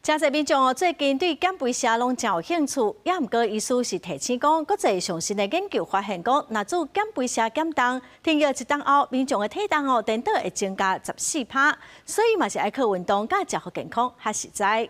誠濟民眾哦，最近對減肥瀉攏誠有興趣，也毋過醫師是提醒講，國際上新的研究發現講，若做減肥瀉減重，停藥一冬後，民眾的體重哦，顛倒會增加14趴，所以嘛是愛靠運動佮食予健康較實在。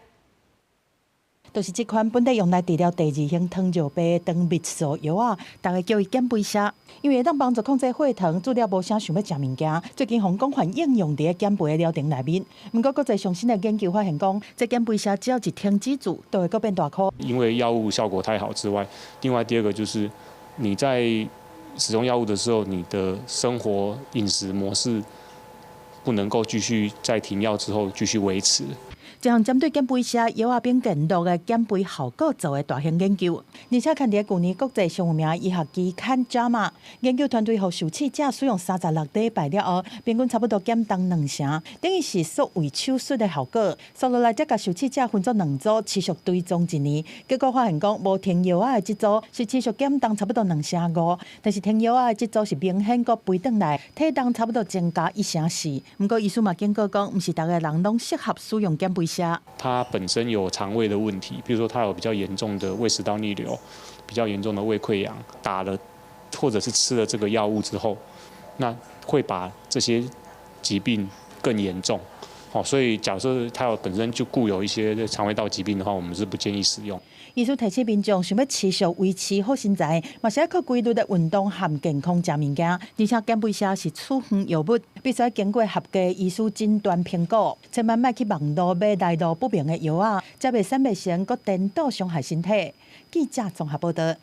就是這款本來用來治療第二型糖尿病的糖蜜素藥仔，逐家叫伊減肥瀉，因為會當幫助控制血糖，煮了無啥想欲食物件。最近予廣泛應用佇咧減肥的療程內面。毋過國際上新的研究發現講，這減肥瀉只要一停止住，就會閣變大箍。因為藥物效果太好之外，另外第二個就是你在使用藥物的時候，你的生活飲食模式不能夠繼續在停藥之後繼續維持。這項針對減肥瀉藥仔變健樂的減肥效果做的大型研究，而且刊佇舊年國際上有名醫學期刊《JAMA》。研究團隊予受試者使用36禮拜了後，平均差不多減重兩成，等於是縮胃手術的效果。紲落來，才共受試者分做兩組，持續追蹤一年，結果發現講，無停藥仔的這組是持續減重差不多兩成五，但是停藥仔的這組是明顯閣肥轉來，體重差不多增加一成四。毋過醫師嘛警告講，毋是逐个人攏適合使用減肥瀉。他本身有腸胃的問題，比如說他有比較嚴重的胃食道逆流，比較嚴重的胃潰瘍，打了或者是吃了這個藥物之後，那會把這些疾病更嚴重。好，所以假設他有本身就固有一些腸胃道疾病的話，我們是不建議使用。醫師提醒民眾，想欲持續維持好身材，嘛是愛靠規律的運動和健康食物件。而且減肥瀉是處方藥物，必須經過合格醫師診斷評估，千萬莫去網路買來路不明的藥仔，才袂選袂成，閣顛倒傷害身體。記者綜合報道。